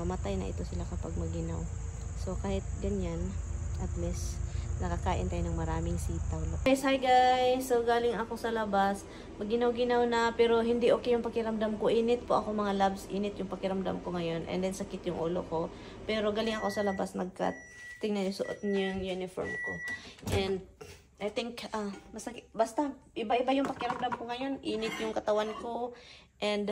mamamatay na ito sila kapag maginaw. So kahit ganyan, at least nakakain tayo ng maraming sitaw. Guys, hi guys! So galing ako sa labas, maginaw-ginaw na, pero hindi okay yung pakiramdam ko. Init po ako mga loves, init yung pakiramdam ko ngayon, and then sakit yung ulo ko. Pero galing ako sa labas, nag-cut. Tingnan yung suot niyo yung uniform ko. And I think, basta iba-iba yung pakiramdam ko ngayon. Init yung katawan ko, and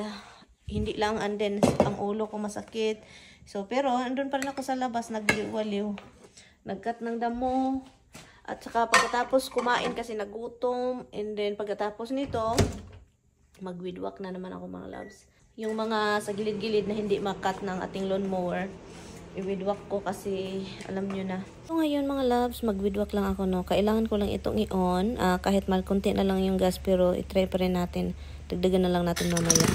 hindi lang, and then ang ulo ko masakit. So, pero andun pa rin ako sa labas, nag-waliw. Nag-cut ng damo. At saka pagkatapos kumain kasi nagutom. And then pagkatapos nito, mag-weedwalk na naman ako mga loves. Yung mga sa gilid-gilid na hindi makat ng ating lawnmower, i-weedwalk ko kasi alam nyo na. So ngayon mga loves, mag-weedwalk lang ako, no. Kailangan ko lang itong i-on. Kahit malkunti na lang yung gas, pero i-try pa rin natin. Dagdagan na lang natin mamaya.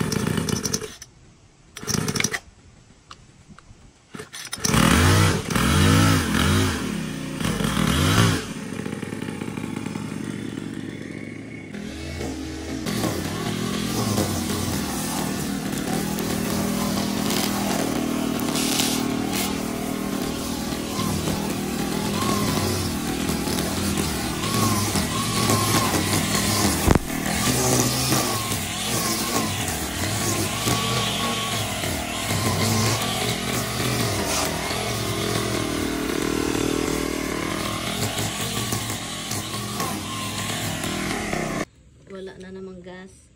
Wala na namang gas.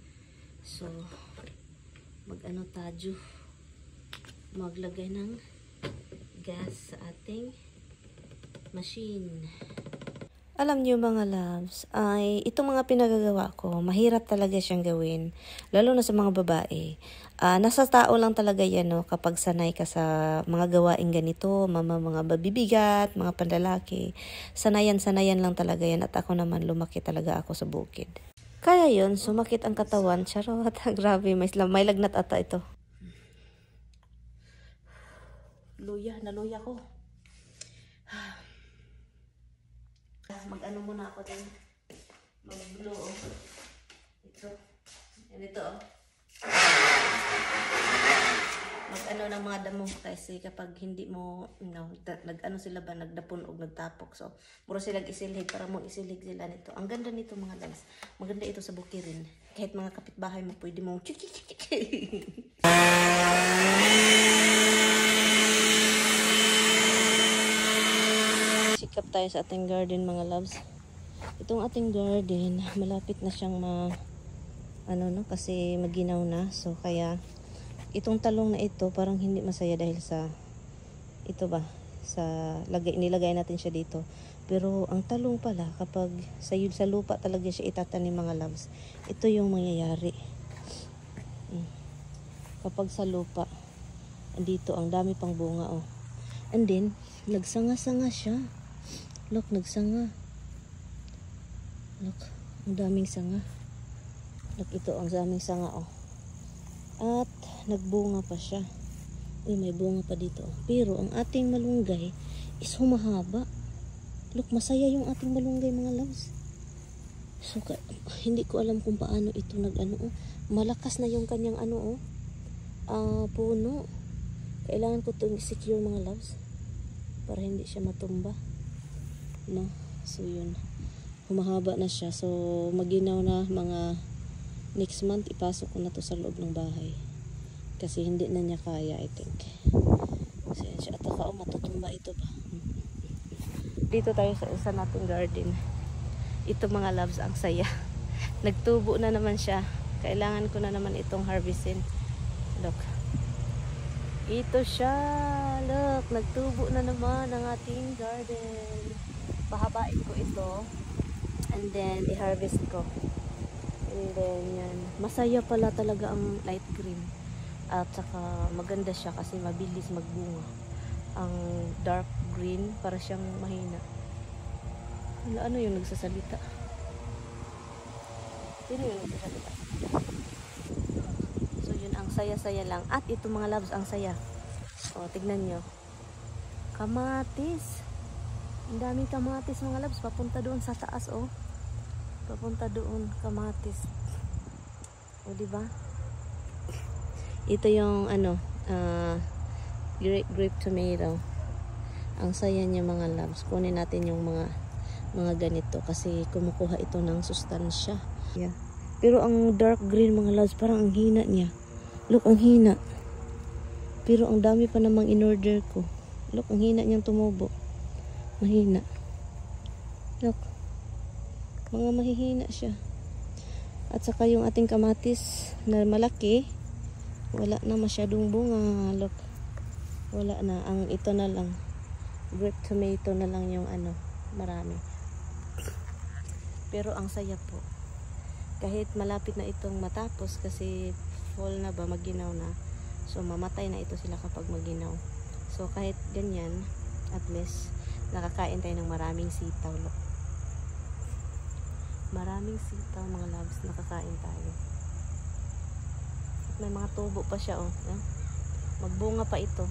So, mag-ano tayo? Maglagay ng gas sa ating machine. Alam niyo mga loves, ay itong mga pinagagawa ko, mahirap talaga siyang gawin. Lalo na sa mga babae. Nasa tao lang talaga yan, no? Kapag sanay ka sa mga gawain ganito, mga babibigat, mga panlalaki. Sanayan lang talaga yan. At ako naman, lumaki talaga ako sa bukid. Kaya yun, sumakit ang katawan. Charot, grabe, may lagnat ata ito. Naluya ko. Mag-ano muna ako din. Mag-blow. Ito. Yan ito. Mag-ano ng mga damo. Kasi kapag hindi mo, nag-ano sila ba, nagdapon o nagtapok. So, muro silang isilhig para mo isilhig sila nito. Ang ganda nito mga loves. Maganda ito sa bukirin. Kahit mga kapitbahay mo, pwede mo sikap tayo sa ating garden mga loves. Itong ating garden, malapit na siyang kasi maginaw na. So, kaya itong talong na ito parang hindi masaya dahil sa nilagay natin siya dito. Pero ang talong pala kapag sa lupa talaga siya itatanim mga loves, ito yung mangyayari. Kapag sa lupa, dito ang dami pang bunga, oh. And then nagsanga-sanga siya. Look, nagsanga. Look, ang daming sanga. Look, ito ang daming sanga, oh. At nagbunga pa siya. Uy, may bunga pa dito. Pero ang ating malunggay is humahaba. Look, masaya yung ating malunggay mga loves. So, hindi ko alam kung paano ito malakas na yung kanyang puno. Kailangan ko itong secure mga loves para hindi siya matumba. No? So, yun. Humahaba na siya. So, maginaw na mga next month, ipasok ko na to sa loob ng bahay. Kasi hindi na niya kaya, I think. Kasi siya, matutumba ito ba? Dito tayo sa isa nating garden. Ito mga loves, ang saya. Nagtubo na naman siya. Kailangan ko na naman itong harvestin. Look. Ito siya. Look, nagtubo na naman ang ating garden. Pahabain ko ito. And then, i-harvest ko. And then, yan. Masaya pala talaga ang light green. At saka, maganda siya kasi mabilis magbunga. Ang dark green, para siyang mahina. Ano yung nagsasalita? Sino yung nagsasalita? So, yun, ang saya-saya lang. At ito mga loves, ang saya. O, tignan nyo. Kamatis. Ang daming kamatis mga loves. Papunta doon sa taas, oh. Papunta doon, kamatis. O, diba? Ito yung, grape tomato. Ang saya niya mga loves. Kunin natin yung mga ganito kasi kumukuha ito ng sustansya. Yeah. Pero ang dark green mga loves, parang ang hina niya. Look, ang hina. Pero ang dami pa namang in-order ko. Look, ang hina niyang tumubo. Mahina. Look. Mga mahihina siya. At saka yung ating kamatis na malaki, wala na masyadong bunga. Look. Wala na. Ang ito na lang. Grape tomato na lang yung marami. Pero ang saya po. Kahit malapit na itong matapos kasi fall na ba, maginaw na. So mamatay na ito sila kapag maginaw. So kahit ganyan, at least nakakain tayo ng maraming sitaw. Look. Maraming sitaw mga loves, nakakain tayo. At may mga tubo pa siya magbunga pa ito.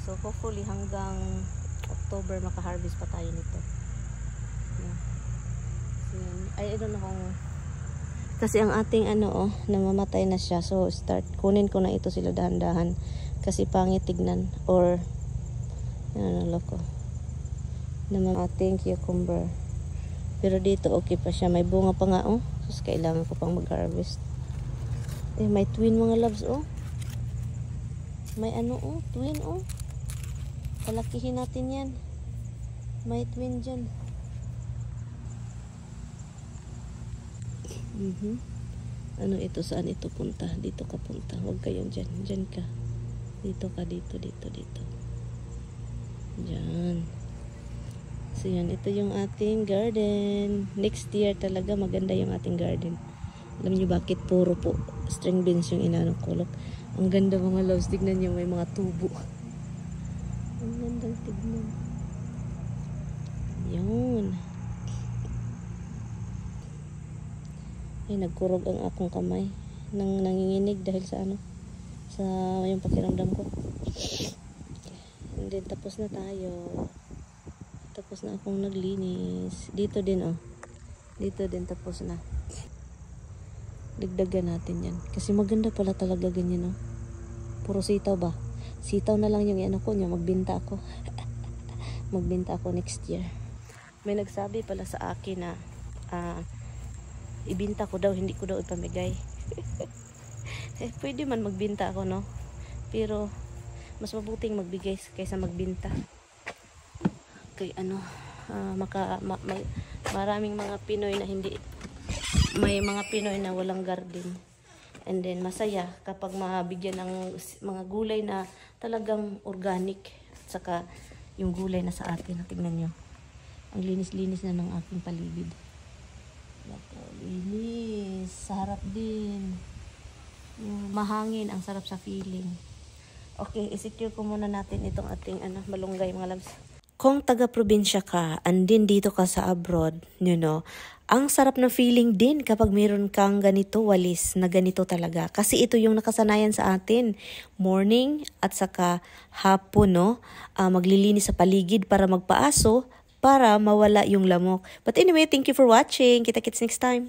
So hopefully hanggang October makaharvest pa tayo nito. Yeah. So, I don't know kung kasi ang ating namamatay na siya. So kunin ko na ito sila dahan-dahan kasi pangit tignan or loko naman ating cucumber. Pero dito okay pa siya, may bunga pa nga so kailangan ko pang mag-harvest. May twin mga loves may twin palakihin natin yan. May twin dyan. Ito, saan ito punta? Dito ka punta. Huwag kayong dyan. Dyan ka. Dito ka, dito. Dyan. So yan, ito yung ating garden. Next year talaga maganda yung ating garden. Alam niyo bakit? Puro po string beans yung kulok. Ang ganda mga loves. Tignan niyo, may mga tubo. Ang gandang tignan. Yun. Ay, nagkurog ang akong kamay. Nanginginig dahil sa sa yung pakiramdam ko. And then, tapos na tayo. Tapos na akong naglinis. Dito din Dito din tapos na. Dagdagan natin yan. Kasi maganda pala talaga ganyan Puro sitaw ba? Sitaw na lang yung ko niya. Magbenta ako. Magbenta ako next year. May nagsabi pala sa akin na ibinta ko daw, hindi ko daw ipamigay. Pwede man magbinta ako, no? Pero mas mabuting magbigay kaysa magbinta. Kay maraming mga Pinoy na may mga Pinoy na walang garden. And then masaya kapag mabigyan ng mga gulay na talagang organic. At saka yung gulay na sa atin. Tingnan nyo. Ang linis-linis na ng aking paligid. Linis. Sarap din. Mahangin. Ang sarap sa feeling. Okay, isecure ko muna natin itong ating malunggay mga loves. Kung taga-probinsya ka, andin dito ka sa abroad, ang sarap na feeling din kapag meron kang ganito walis na ganito talaga. Kasi ito yung nakasanayan sa atin. Morning at saka hapon, maglilinis sa paligid para magpaaso, para mawala yung lamok. But anyway, thank you for watching. Kita-kits next time.